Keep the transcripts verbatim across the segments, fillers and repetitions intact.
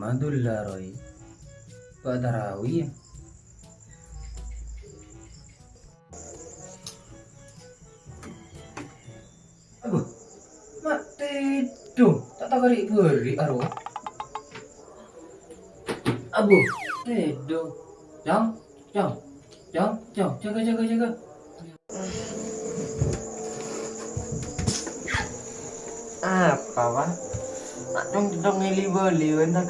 Alhamdulillah, Roy. Bâ' tarawih, yâ? Abbhu, ma' tèdung, ta' takarè' bâri' arowa. Abbhu, tèdung. Cong, cong, cong, cong, jâgâ, jâgâ, jâgâ. Apa, Pak? Nak cong-cong ngèli bâli, bentar.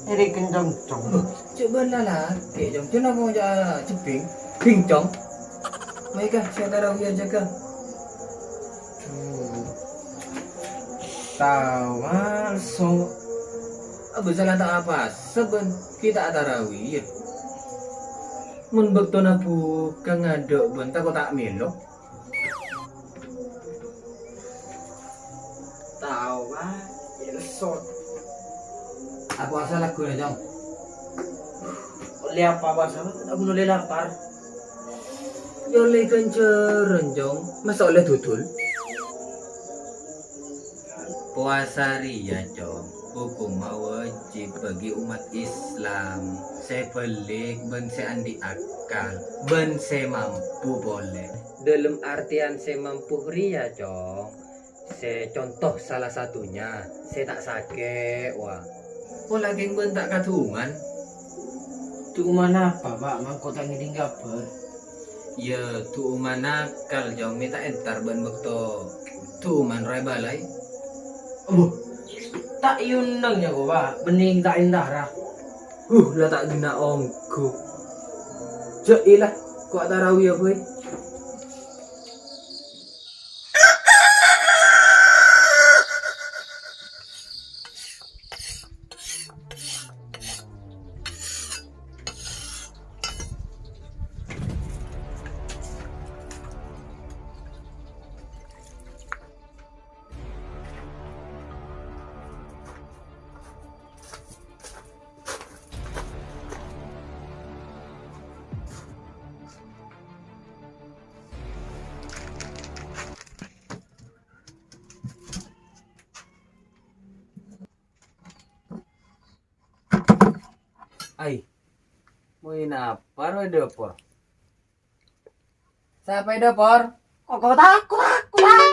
Eri kencong, cong. Loh, cè' bâ'na lakè', cong. Cong apa jâ' jhebbhing? Bhing, cong. Mayu ka, sè tarawih jâgâ. Tawal so. Apa salah ta' apa? Sabbhân kita tarawih. Mon bâktona bhukka ngadâ' bân tako' ta' mèlo. Tao, Pak. Ilsot. Apa salah ghuna, Cong? Ollè apa, Pak? Aku ollè lapar. Ya ollè ghânjhârân, Cong. Masa ollè dudul? Powasa rèya, Cong, hokomma wajib bagi ommat Islam sè bâlèk bân sè andi' akal, bân sè mampu polè. Dâlem artèyan sè mampu rèya, Cong, sè conto sala satunya, sè ta' sakè', wa. Pola kèng bân ta' kadu'umman. Du'umman apa, Pak? Mangko ta' ngèdhing kabhâr. Yâ, du'umman akal, Cong, mè' ta' entar bân bâkto du'umman rowa è bâlâi. Abbhu, ta' èyondâng, yâ, ko, Pak. Bhennèng ta' entara. Huh, la ta' ghenna' ongghu. Jâ' ella, ko' tarawih, yâ, Boy. Ai, mon napa rowa è dâpor? Sapa è dâpor? Kok, kok, tak, kok, tak, kok, tak.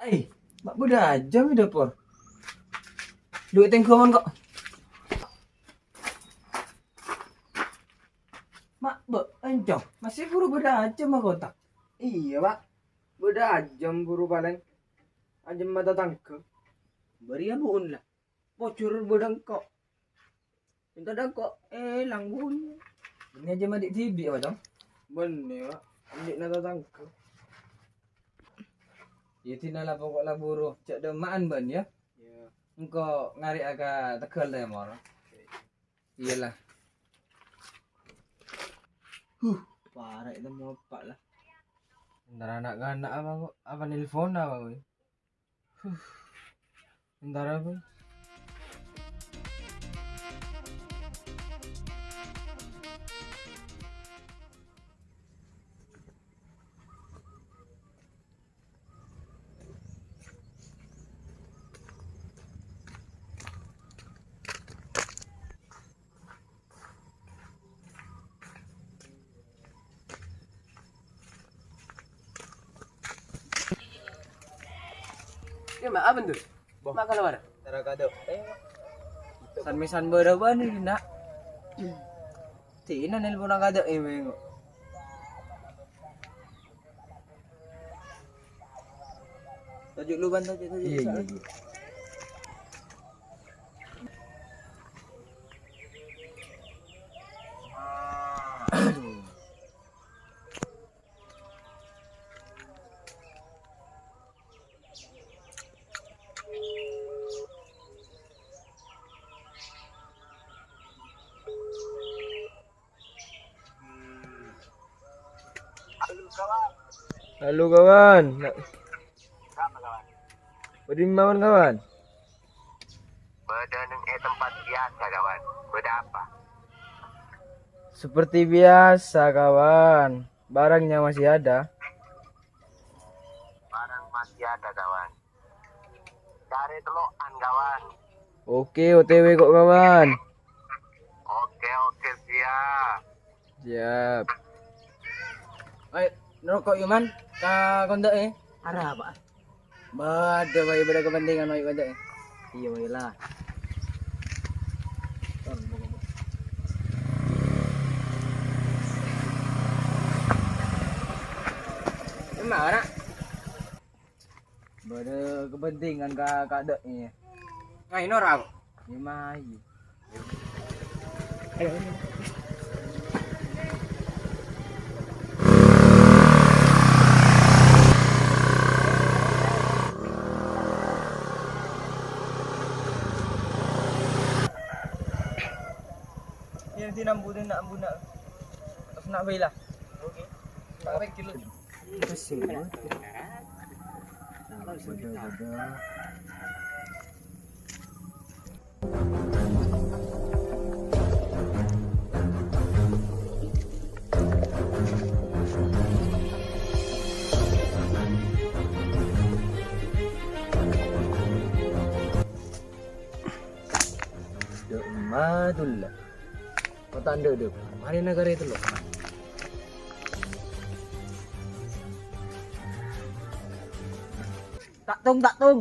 Ai, ma' bâdâ ajâm è dâpor. Dhu tèngghuwân kok. Ma' bâ', encong, masih buru bâdâ ajâm ma' kok tak. Iyâ, Pak. Bâdâ ajâm buru palèng. Ajâm ma' tatangghâ. Bâriyâ bu'un la. Pojhur bâdâ engko'. Èntar dâ' engko' èlang bun. Bânnè ajâm andi' dhibi', Pak, Cong? Bânnè, Pak. Andi'na tatangghâ. Yâ, dina la poko' la buru. Jhâ' dâmma'an bân, yâ. Yâ. Engko' ngarè'a ka Tegal Tèmor. Iyâ la. Huh, para' ètemmo eppa' la. Èntar na'-kana' apa kok? Apa nelpon apa kowe? Huh. Èntar apa? Yâ, Ma', apa, Dur? Boh. Ma' kalowar? Tara kado. Eh. San-mèsan bârâ bâni, Nak. Dina nelpon kado, eh, mengo. Toju' lu, Ban, toju', toju'. Iya, iya, iya. Halo, kawan. Na-, Kenapa, kawan? Bâdâ dimma, kawan? Bâdâ neng è tempat biasa, kawan. Bâdâ apa? Seperti biasa, kawan. Barangnya masih ada. Barang masih ada, kawan. Carè tello'an, kawan. Oke, O T W kok, kawan. Oke, oke, siap. Siap. Ayo, ngerokok yuk, Man. Ka kontak, eh. Arah apa? Bâdâ, bâi, bâdâ kepentingan, bâi, bâdâ, eh. Iya, bâi lah. Emang, ora? Bâdâ kepentingan ka, ka dâ' iyâ. Ngaino ra, kok? Iyâ, mayu. Ayo. Iyâ, di nambu, di nambu, nak. Terus nak bâi lah. Oke. Tak pikir lu. Pusing. Madullah. Kota Ando, Ando. Mari negara itu loh. Tak tung, tak tung.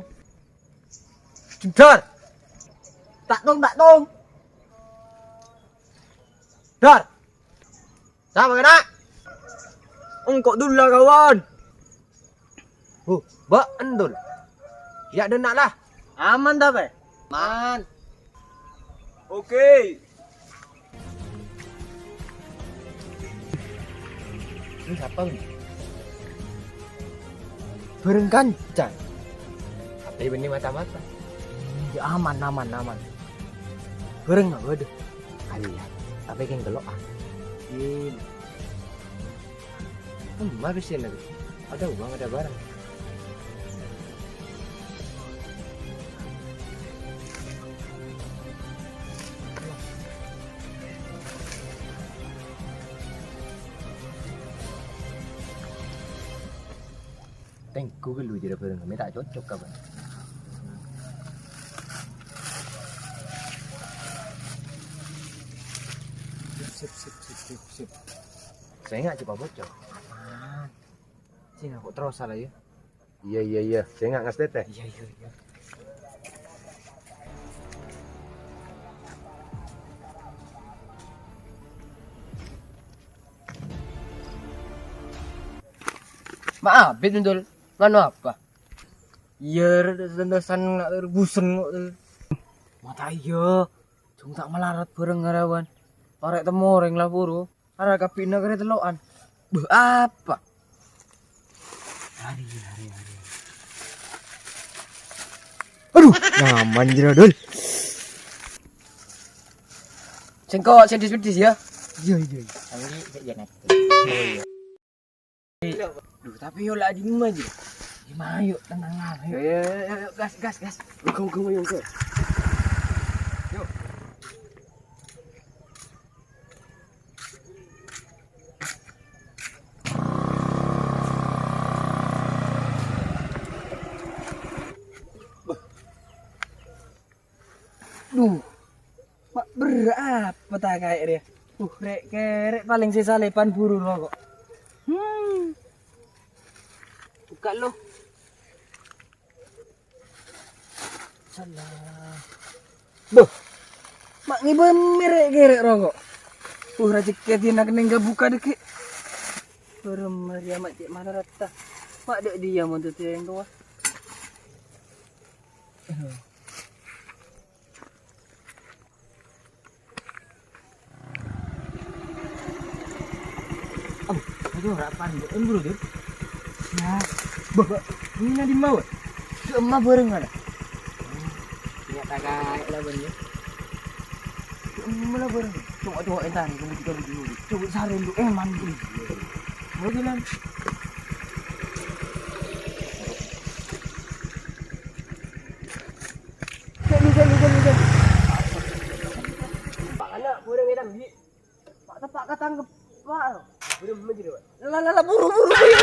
Dar. Tak tung, tak tung. Dar. Sapa kèra? Engko' dulla, kawan. Huh, bâ' endul. Yâ, denna' lah. Aman ta, Pe? Aman. Oke. Ini sapa, Bun? Bhâreng kanca. Tapè bânnè mata-mata. Yâ, aman, aman, aman. Bhâreng, waduh. Ayo, tapè kèng ghello', ah. Ini. Emma pèssèna, Gus. Ada uang, ada barang. Tèngghu ghâllu jârèya bhâreng, mè' ta' cocok, kawan. Sip, sip, sip, sip, sip. Sènga' coba bocor. Aman. Sènga' kok terros salah ya? Iyâ, iyâ, iyâ. Sènga' ngastètè. Iyâ, iyâ, iyâ. Ma' abit, Dul. Nganu apa? Iyâ, rè-, rè-, rebusen kok. Mata iyâ. Jhung ta' malarat bhâreng ngarawan. Parè' temmo orèng la buru. Ara kabbhina karè tello'an. Bâh, apa? Hari, hari, hari. Aduh, nyaman jârèya, Dul. Sèngko' sè pedis-pedis ya. Iyâ, iyâ, iyâ. Ambil sè jâ' nanti. Duh, tapè yo la dimma jâ. Dimma yo, tenang lah, yo. Yo, yo, yo, yo, gas, gas, gas. Engko', engko', yo, engko'. Yo. Duh. Ma' berrâ' apa ta' kaè rèya? Uh, rè'-kèrè' palèng sè salèpan buru roko'. Hmm. Buka lo. Salah. Boh. Ma' ngibâ mè' rè'-kèrè' roko'. Uh, rajhekkè dina kennèng gabukka dhâggi'. Bârâmma rèya ma' cè' malarat ta. Ma' dâ' dhiyâ mon dhâddhi orèng towa. Oh, aduh, rapan, Bu. Em, bro, Dul. Ya. Bah, bah. Ini nanti mau. Cuma bareng mana? Ternyata kayak lah, Bang, ya. Cuma lah bareng. Coba, coba, entar. Kamu juga dulu. Coba saran dulu. Eh, mandi. Mau jalan. Jâli, jâli, jâli, jâli. Pak, anak, burung hitam, Bi. Pak, tepak katangkep, Pak. Burung, burung, Pak. Lah, lah, lah, buru, buru, buru.